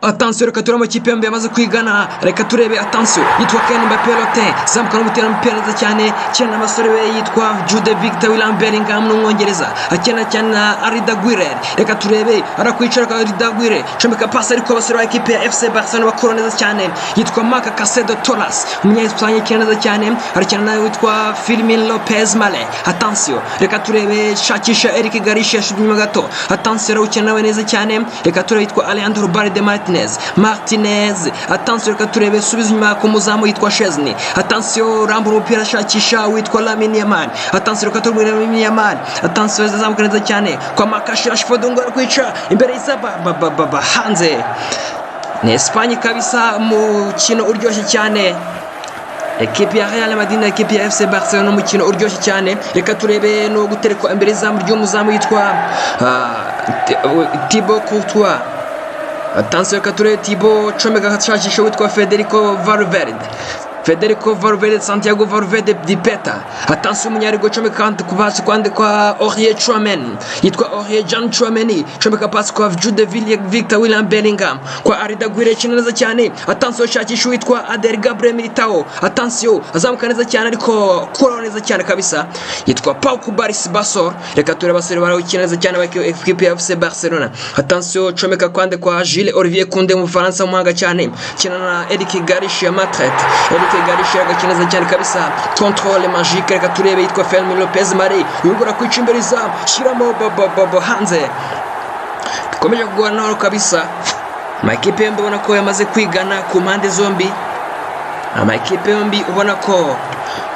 Attention, reka turebe amakipe yombi yamaze kwigana. Reka turebe, attention, yitwa Kylian Mbappé Lottin, zamuka no gutera umupira neza cyane, akina n'abasore be yitwa Jude Victor William Bellingham n'umwongereza, akina cyane na Arda Güler. Reka turebe, arakwicara Arda Güler, comeka passe, ariko abasore ba ekipe ya FC Barcelona bakora neza cyane. Yitwa Marc Casado Torres, umunya-Espagne, akina neza cyane, arakina nawe witwa Fermin Lopez Male. Attention, reka turebe, shakisha Eric Garcia, yashuye inyuma gato. Attention, arawukina nawe neza cyane. Reka turebe, yitwa Alejandro Balde Martinez Martinez. Attention, reka turebe, subiza inyuma ku muzamu yitwa Szczesny. Attention, rambura umupira, ashakisha witwa Lamine Yamal. Attention, reka turebe Lamine Yamal. Attention, azamuka neza cyane kwa Marcus Rashford, ngo arakwica imbere y'izaba ba hanze. Ni Espagne kabisa, umukino uryoshye cyane. Ekipi ya Real Madrid na ekipi ya FC Barcelona, umukino uryoshye cyane. Reka turebe no guterekwa imbere y'izamu ry'umuzamu yitwa Thibaut Courtois. Attention, reka turebe Thibaut, comeka ashakisha witwa Federico Valverde, Federico Valverde, Santiago Valverde Di Peta. Attention, umunyarigo, comeka kandi ku pasi kwande kwa Aurelien Tchouameni, yitwa Aurelien Jean Tchouameni, comeka pasi kwa Jude Victor William Bellingham, kwa Arda Güler, akina neza cyane. Attention, shakisha witwa Adel Gabriel Militao. Attention, azamuka neza cyane, ariko kuraho neza cyane kabisa yitwa Pau Cubarsí Basor. Reka turebe, abasore barawukina neza cyane ba equipe ya FC Barcelona. Attention, comeka kwande kwa Jules Olivier Koundé, mu Faransa, umuhanga cyane, kina na Eric Garcia Matret. Eric Garcia agakina neza cyane kabisa, contrôle magique. Reka turebe, yitwa Fermin Lopez Mare, uyu nguyu arakwica imbere izamu, shyiramo bobo hanze. Bikomeje kugorana kabisa. Amakipe yombi ubona ko yamaze kwigana ku mpande zombi. Amakipe yombi ubona ko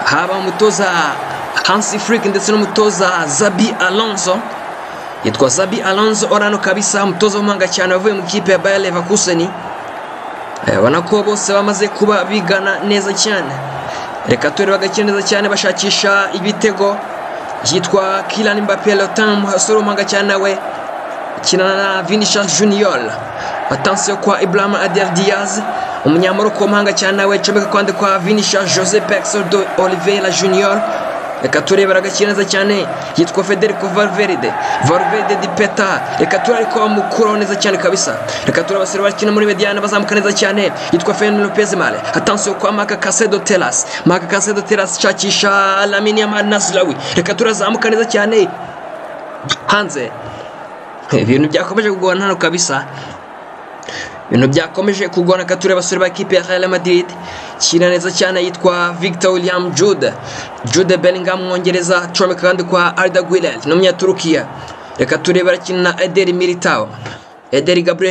haba umutoza Hansi Flick ndetse n'umutoza Xabi Alonso, yitwa Xabi Alonso Orano kabisa, umutoza w'umuhanga cyane wavuye mu ikipe ya Bayer Leverkusen. Ubona ko bose bamaze kuba bigana neza cyane. Reka turebe, bagakina neza cyane, bashakisha ibitego. Yitwa Kylian Mbappé Lottin, umusore w'umuhanga cyane nawe, akina na Vinicius Junior. Attention, kwa Ibrahim Adel Diaz, umunyamoroko w'umuhanga cyane nawe, comeka kwande kwa Vinicius Jose Pexo de Oliveira Junior. Reka turebe, agakina neza cyane, yitwa Federico Valverde, Valverde Di Peta. Reka turebe, ariko bamukuraho neza cyane kabisa. Reka turebe, abasore bakina muri médiane, bazamuka neza cyane, yitwa Fermin Lopez Male. Attention, kwa Marc Casado Telas, Marc Casado Telas, shakisha Lamine Yamal Nasraoui. Reka turazamuka neza cyane, hanze. Ibintu byakomeje kugorana hano kabisa, ibintu byakomeje kugorana. Reka turebe abasore ba ekipe ya Real Madrid, kina neza cyane, yitwa Victor William Jude, Jude Bellingham, umwongereza, comeka kandi kwa Arda Güler n'umunyaturukiya. Reka turebe, arakina na Eder Militao, Eder Gabriel.